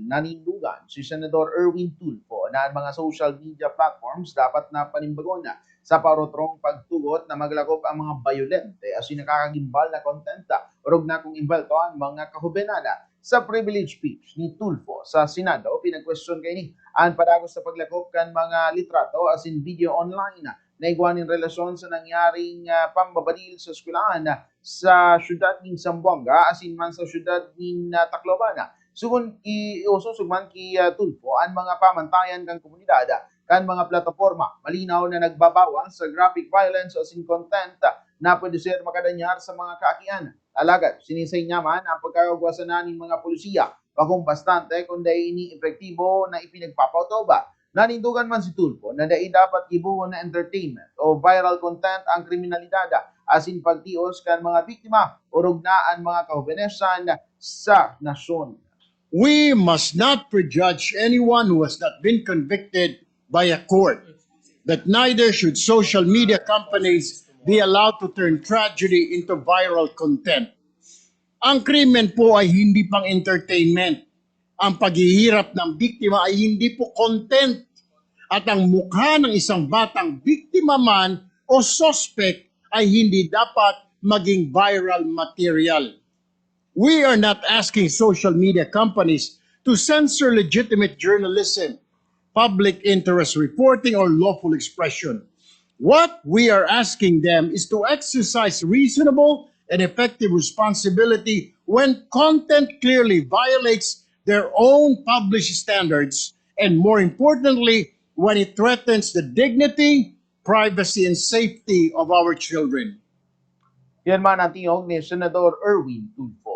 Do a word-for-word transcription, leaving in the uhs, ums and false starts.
Nanindugan si Senador Erwin Tulfo na ang mga social media platforms dapat na panimbagon sa parotrong pagtugot na maglakop ang mga bayolente asin nakakagimbal na kontenta, orog na kung imbelto ang mga kahubenan. Sa privilege speech ni Tulfo sa Senado, pinagkwestiyon kaini an padagos sa paglakop kan mga litrato asin video online na igwa nin relasyon sa nangyaring ah, pambabadil sa eskwelahan sa siyudad nin Zamboanga asin man sa siyudad nin ah, Tacloban. Sugon i-, iususog man ki ah, Tulfo an mga pamantayan kan komunidad kan mga plataporma malinaw na nagbabawal sa graphic violence asin content na pwede ser makadanyar sa mga kaakian. Alagad sinisay niya man ang pagkakagwasanan nin mga polisiya, bakong bastante kun dai ini epektibo na ipinagpapautob. Nanindugan man si Tulfo na dai dapat gibohon na entertainment o viral content ang kriminalidad asin pagtios kan mga biktima orog na an mga kahobenesan sa nasyon. We must not prejudge anyone who has not been convicted by a court, but neither should social media companies be allowed to turn tragedy into viral content. Ang krimen po ay hindi pang entertainment. Ang paghihirap ng biktima ay hindi po content. At ang mukha ng isang batang biktima man o suspect ay hindi dapat maging viral material. We are not asking social media companies to censor legitimate journalism, public interest reporting, or lawful expression. What we are asking them is to exercise reasonable and effective responsibility when content clearly violates their own published standards, and more importantly, when it threatens the dignity, privacy, and safety of our children. Yan man ang tingog ni Senador Erwin Tulfo.